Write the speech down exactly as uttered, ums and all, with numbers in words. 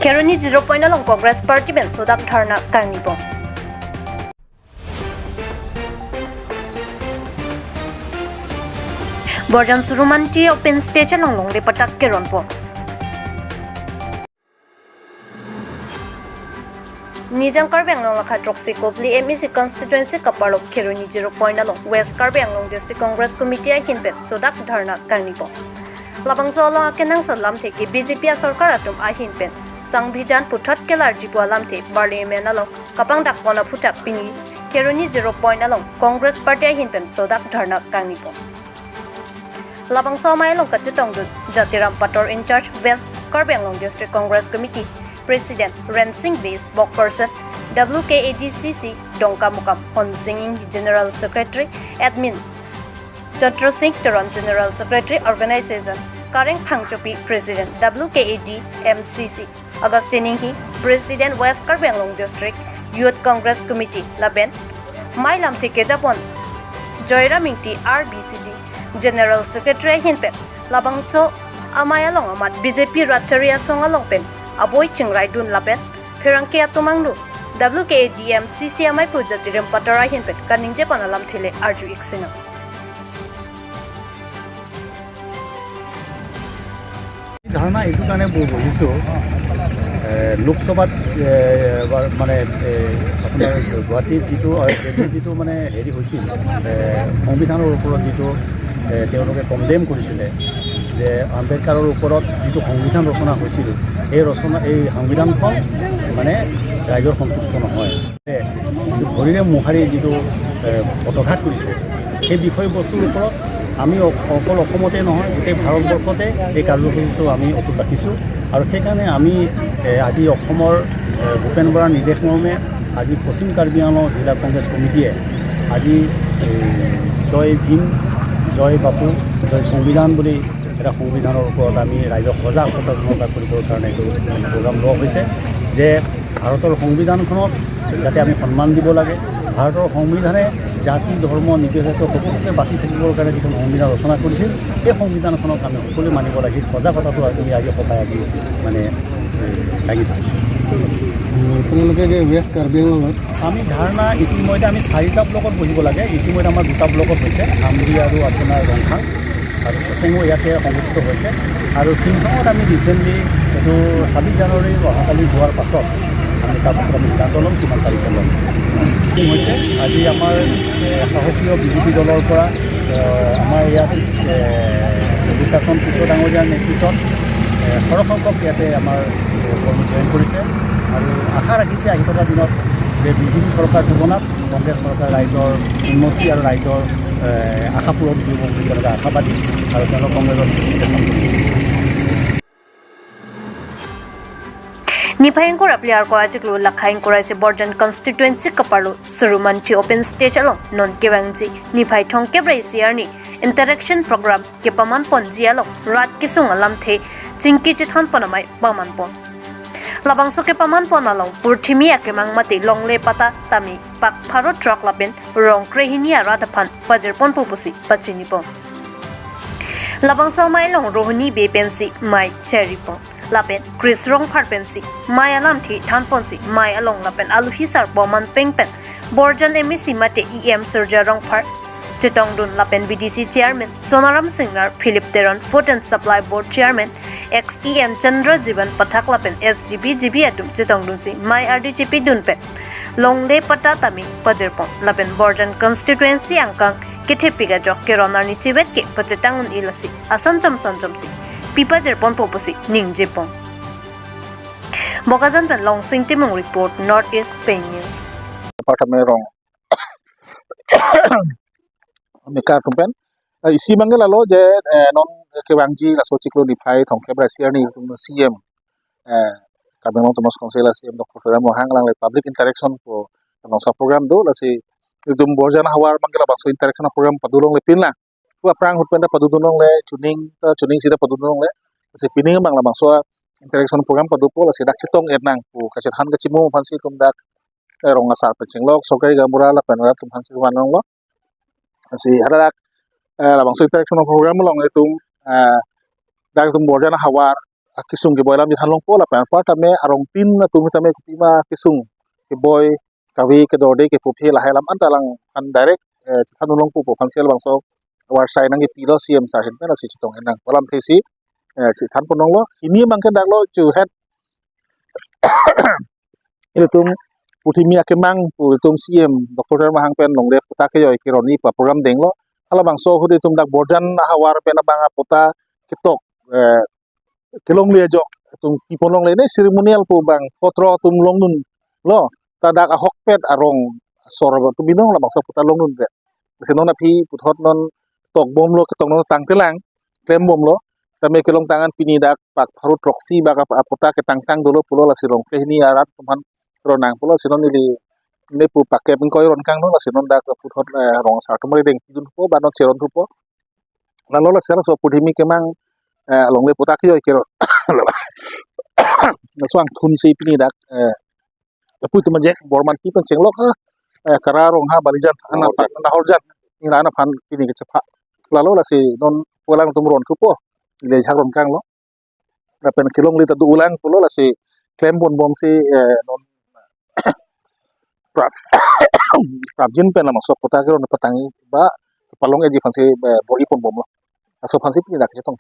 Kheroni Zero Point along Congress Party pen sodak dharna kangni pon. Borjan Surumanti open stage along longle patak keron pon. Nijang Karbi Anglong lakha throksi kopli M E C constituency kaparlo Kheroni Zero Point along West Karbi Anglong District Congress Committee ahin pen sodak dharna kangni pon. Labangso along akenangsot lamthe ke B J P asorkar atum ahin pen Sangbidhan puthot kelarji pu alamthe Parliament along kapangdak pon aphuthak pini Kheroni Zero Point along Congress Party ahin pen sodak dharna kangni pon. Labangso amei along kachetongdun Jatiram Pator in charge West Karbi Anglong District Congress Committee, President Rensing Bey, spokesperson W K A D C C Dongkamukam Honsing Inghi, General Secretary, Admin Chandra Singh Teron, General Secretary, Organization Kareng Phangchopi, President W K A D M C C, Augustine Inghi, President West Karbi Anglong District Youth Congress Committee, lapen amei lamthe kejapon Joyram Ingti, R B C C General Secretary ahin pen labangso amei along amat B J P rat chari asong along pen aboi chingraidun lapen pherangke atum angno W K A D M C C amei pu Jatiram Pator ahin pen kaningje pon alamthe le arju ik sinang. Dharna এইটো কাৰণে ব- বহিছোঁ, এ, লোকসভাত, এ, এবাৰ মানে, এ, আপোনাৰ গুৱাহাটীত যিটো, এ, দিল্লীত যিটো মানে হেৰি হৈছিল, এ, সংবিধানৰ ওপৰত যিটো, এ, তেওঁলোকে কণ্ডেম কৰিছিলে যে আম্বেদকাৰৰ ওপৰত যিটো সংবিধান ৰচনা হৈছিল, এই ৰচনা, এই সংবিধানখন মানে ৰাইজৰ সন্তুষ্ট নহয়। ভৰিৰে মোহাৰি যিটো, এ, পদঘাত কৰিছে, সেই বিষয়বস্তুৰ ওপৰত আমি অ- অকল অসমতে নহয়, গোটেই ভাৰতবৰ্ষতে এই কাৰ্যসূচীটো আমি অটুট ৰাখিছোঁ। আৰু সেইকাৰণে আমি, এ, আজি অসমৰ, এ, ভূপেন বৰাৰ নিৰ্দেশ মৰ্মে আজি পশ্চিম কাৰ্বি আংলং জিলা কংগ্ৰেছ কমিটিয়ে আজি, এ, জয় ভীম, জয় বাপু, জয় সংবিধান বুলি এটা সংবিধানৰ ওপৰত আমি ৰাইজক সজাগ সচেতনতা কৰিবৰ কাৰণে এইটো প্ৰগ্ৰাম লোৱা হৈছে যে ভাৰতৰ সংবিধানখনক যাতে আমি সন্মান দিব লাগে। ভাৰতৰ সংবিধানে জাতি, ধৰ্ম নিৰ্বিশেষে সকলোকে বাচি থাকিবৰ কাৰণে যিখন সংবিধান ৰচনা কৰিছিল, সেই সংবিধানখনক আমি সকলোৱে মানিব লাগে। সজাগতাটো আমি আজি সভাই আজি মানে, এ, দাঙি ধৰিছোঁ। উম, আপোনালোকে যে ৱেষ্ট কাৰ্বি আংলঙত আমি ধৰ্ণা ইতিমধ্যে আমি চাৰিটা ব্লকত বহিব লাগে। ইতিমধ্যে আমাৰ দুটা ব্লকত হৈছে, আমৰি আৰু আপোনাৰ ৰংখাং। আৰু চচেঙো ইয়াতে সংগঠিত হৈছে। আৰু খিংখঙত আমি ৰিচেণ্টলি এইটো ছাব্বিছ জানুৱাৰী অহাকালি যোৱাৰ পাছত আমি তাৰপাছত আমি সিদ্ধান্ত ল'ম কিমান তাৰিখে ল'ম। কি হৈছে, আজি আমাৰ, এ, সাহসীয় বিজেপি দলৰ পৰা, এ, আমাৰ ইয়াত, এ, বিকাশচন্দ্ৰ কিশোৰ ডাঙৰীয়াৰ নেতৃত্বত, এ, সৰহ সংখ্যক ইয়াতে আমাৰ, এ, কৰ্মী জইন কৰিছে। আৰু আশা ৰাখিছে আহি থকা দিনত যে বিজেপি চৰকাৰ পতনত কংগ্ৰেছ চৰকাৰ ৰাইজৰ উন্নতি আৰু ৰাইজৰ, এ, আশা পূৰণ কৰিব বুলি তেওঁলোকে আশাবাদী আৰু তেওঁলোক কংগ্ৰেছৰ টিকেট গ্ৰহণ কৰিব। Niphai ingkoi ra phli arko achiklo lakha ingkoi ra isi Borjan constituency kaparlo Surumanthi open stage along non kevangji niphai thomkep ra isi arni interaction program kepaman ponji along rat kesung alamthe chingki chethan pon amei paman pon. Labangso kepaman pon along purthimi akemang mate longle patta tame pak pharo throk lapen rong krehini arat aphan pajir ponpo pusi pachini pon. Labangso amei along Rohini Bey pensi mei cheri pon lapen Chris Rongphar pensi mei alamthe than ponsi mei along lapen alohi sarpo aman peng pen Borjan M A C mate E M Surjya Rongphar chetongdun lapen V D C chairman Sonaram Singnar, Philip Teron, Food and Supply Board chairman ex E M Chandra Jiban Pathak lapen S G B G B atum chetongdunsi mei ardi chepidun pen longle patta tame pajir pon lapen Borjan constituency angkang kethepik ajok keron arni isivet ke pachetang un-e lasi ason chom son chomsi pipajir ponpo pusi ningje pon. Bokajan pen Longsing Timung report, North East Pei News. Department rong meka atum pen, eh, isi mangke lalo je, eh, non kevangji laso chiklo niphai thomkep ra isi arni atum C M, eh, Karbi Anglong Autonomous Council C M Doctor Tuliram Ronghang alangli public interaction pu nongsa program do, lasi itum Borjan havar mangke labangso interaction program padu longle pinlang. Pu aphrang ahut pen ta padudun longle, chuning ta chuning sida padudun longle. Lasi pining abang labangso interaction program padupo, lasi dak chetong-et nang pu kachethan kachimum aphansi itum dak, eh, rong asar pen chenglok, sorkari gaonbura lapen rat atum aphansi van longlo. Lasi hadak, eh, labangso interaction program along itum, eh, dak itum Borjan havar akesung keboi alam chethan longpo lapen apar tame arongtin atum tame kopima kesung keboi kave kedorde kepuphe lahai alam anta alangphan direct eh, chethan longpo pu aphan si labangso awar sai nangkepilo C M sir ahin pen lasi chetong enang pu alamthe si eh, chethan pon longlo. Hini abang ke dak lo chuhet ilitum puthimi akemang pu ilitum C M Doctor Tuliram Ronghang pen longle patta kejoi keroni pu program denglo. Halabangso ahut ilitum dak Borjan ahavar pen abang apatta ketok eh, kelongle ajok atum pi pon longle ne ceremonial pu abang potro atum longdunlo. Ta dak ahokpet arong asor atum binong labangso patta longdunde. Lasi non aphi puthot non tokbomlo, ketong non tangtelang, klembomlo. Tame kelongtang an pini dak pak pharo throksi bak ap- apatta ketangtang dolo pulo, lasi rong kehini arat atum aphan ronang pulo, lasi non ili ne pu pakke pengkoi ron kangno, lasi non dak puthot eh, rong asar atum rideng pidun thupo ba non cheron thupo. Lalo lasi laso puthimi kemang eh, longle patta kejoi kero. Laso angthun si pini dak eh, lapu itum ajek Bormanti pen chenglok ha eh, Kara Rong ha Balijan ana Nahorjan. Nahorjan. Nila ana aphan pini kechepha. Lalo lasi non pu alangtum ron thupo. Ile jak ron kanglo. Lapen kelongle ta do-ulang pulo, lasi klem ponbom si eh, non prap prapjin pen labangso patta keron patangji ba palong eji aphan si eh, bor-i ponbomlo. Laso aphan si pini dak chetong.